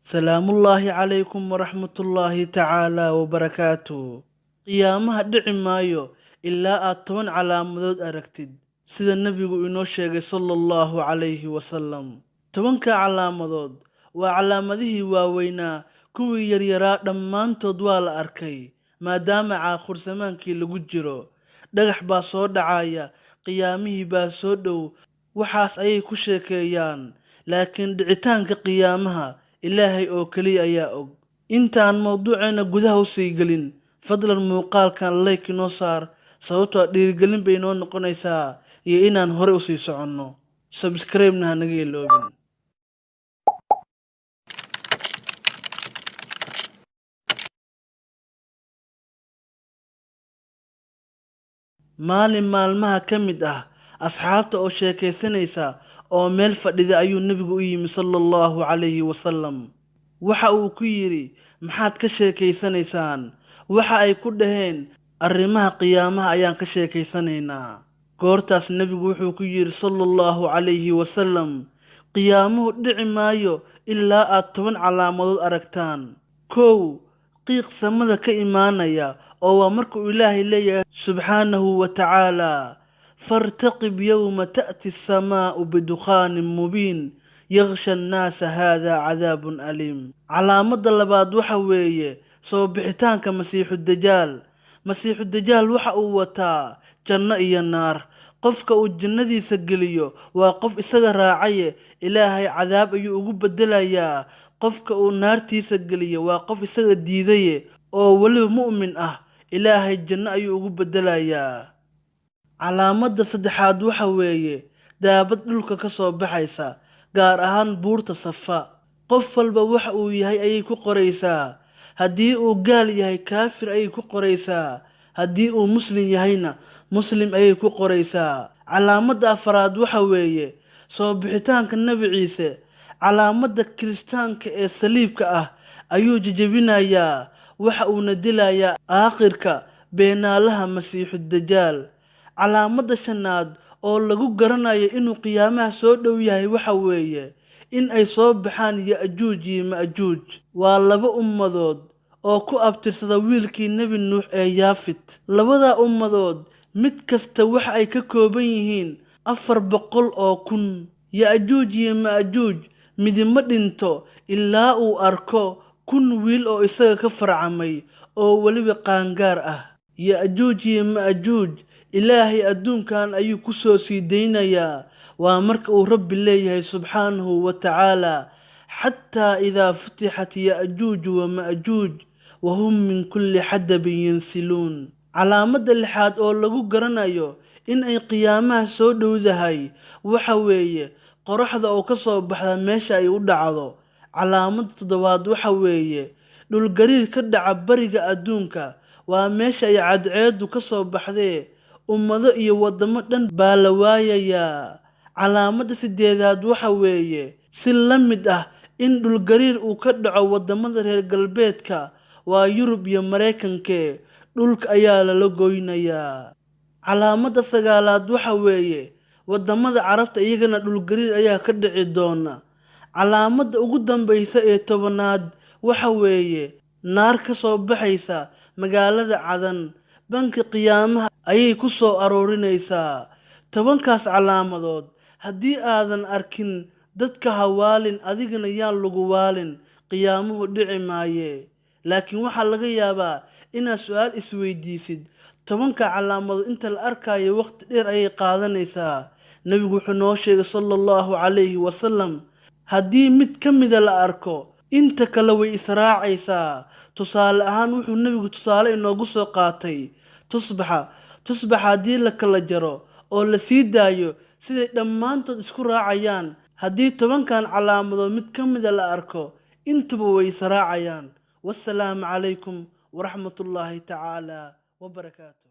Salaamullaahi calaykum waraxmatullaahi tacaala wabarakaatu. Qiyaamaha dhici maayo ilaa aad 10 calaamadood aragtid, sida nebigu inoo sheegay sala allahu calayhi wasalam. 10-ka calaamadood waa calaamadihii waaweynaa, kuwii yaryaraa dhammaantood waa la arkay, maadaama caaqursamaankii lagu jiro. Dhagax baa soo dhacaya, qiyaamihii baa soo dhow, waxaas ayay ku sheekeeyaan, laakiin dhicitaanka qiyaamaha Ilaahay oo keliya ayaa og. Intaan mowduuceena gudaha u sii gelin, fadlan muuqaalkan like inoo saar, sababtoo dhiirigelin bay inoo noqonaysaa iyo inaan hore u sii soconno. Subscribe-na ha naga iloobin. Maalin maalmaha ka mid ah, asxaabta oo sheekaysanaysa oo meel fadhida ayuu nebigu u yimi sala allahu calayhi wasalam. Waxa uu ku yidhi, maxaad ka sheekaysanaysaan? Waxa ay ku dhaheen, arrimaha qiyaamaha ayaan ka sheekaysanaynaa. Goortaas nebigu wuxuu ku yidhi sala allahu calayhi wasalam, qiyaamuhu dhici maayo ilaa aad 10 calaamadood aragtaan. 1, qiiq samada ka imaanaya, oo waa markuu Ilaahay leeyahay subxaanahu wa tacaala, fartaqib yowma ta'ti asamaa'u bidukhaanin mubiin yakhsha annaasa haadaa cadaabun aliim. Calaamadda labaad waxa weeye soo bixitaanka Masiixudajaal. Masiixudajaal waxa uu wataa janno iyo naar. Qofka uu jannadiisa geliyo waa qof isaga raacaye, Ilaahay cadaab ayuu ugu beddelayaa. Qofka uu naartiisa geliyo waa qof isaga diidaye oo weliba mu'min ah, Ilaahay janno ayuu ugu beddelayaa. Calaamadda saddexaad waxa weeye daabad dhulka ka soo baxaysa, gaar ahaan buurta Safa. Qof walba waxa uu yahay ayay ku qoraysaa. Haddii uu gaal yahay kaafir ayay ku qoraysaa, haddii uu muslim yahayna muslim ayay ku qoraysaa. Calaamadda afaraad waxa weeye soo bixitaanka Nebi Ciise. Calaamadda kiristaanka ee saliibka ah ayuu jejebinayaa, waxa uuna dilayaa aakhirka beenaalaha Masiixudajaal. Calaamadda shanaad oo lagu garanayo inuu qiyaamaha soo dhow yahay waxa weeye in ay soo baxaan Ya'juuj iyo Ma'juuj. Waa laba ummadood oo ku abtirsada wiilkii Nebi Nuux ee Yaafit. Labada ummadood mid kasta waxa ay ka kooban yihiin 400,000. Ya'juuj iyo Ma'juuj midima dhinto ilaa uu arko 1000 wiil oo isaga ka farcamay oo weliba qaangaar ah. Ya'juuj iyo Ma'juuj Ilaahay adduunkan ayuu ku soo sii daynayaa. Waa marka uu Rabbi leeyahay subxaanahu wa tacaala, xataa idaa futixat Ya'juuj wa Ma'juuj wa hum min kulli xadabin yansiluun. Calaamadda lixaad oo lagu garanayo in ay qiyaamaha soo dhowdahay waxa weeye qoraxda oo ka soo baxda meesha ay u dhacdo. Calaamadda toddobaad waxa weeye dhulgariir ka dhaca bariga adduunka, waa meesha ay cadceeddu ka soo baxdee. Ummado iyo waddamo dhan baa la waayayaa. Calaamadda sideedaad waxa weeye si la mid ah in dhulgariir uu ka dhaco waddamada reer galbeedka, waa Yurub iyo Maraykankee, dhulka ayaa lala goynayaa. Calaamadda sagaalaad waxa weeye waddamada Carabta iyagana dhulgariir ayaa ka dhici doona. Calaamadda ugu dambaysa ee 10aad waxa weeye naar ka soo baxaysa magaalada Cadan, banka qiyaamaha ayay ku soo aroorinaysaa. 10kaas calaamadood haddii aadan arkin, dadka ha waalin, adigana yaan lagu waalin, qiyaamuhu dhici maaye. Laakiin waxaa laga yaabaa inaad su'aal isweydiisid, 10ka calaamadood inta la arkayo waqti dheer ayay qaadanaysaa. Nebigu wuxuu noo sheegay sala allahu calayhi wasalam, haddii mid ka mida la arko, inta kale way israacaysaa. Tusaale ahaan wuxuu nebigu tusaale inoogu soo qaatay tusbaxa. Tusbaxa haddii la kala jaro oo la sii daayo, siday dhammaantood isku raacayaan. Haddii 10kan calaamadood mid ka mida la arko, intuba way israacayaan. Wassalaamu calaykum waraxmatullaahi tacaala wabarakaatu.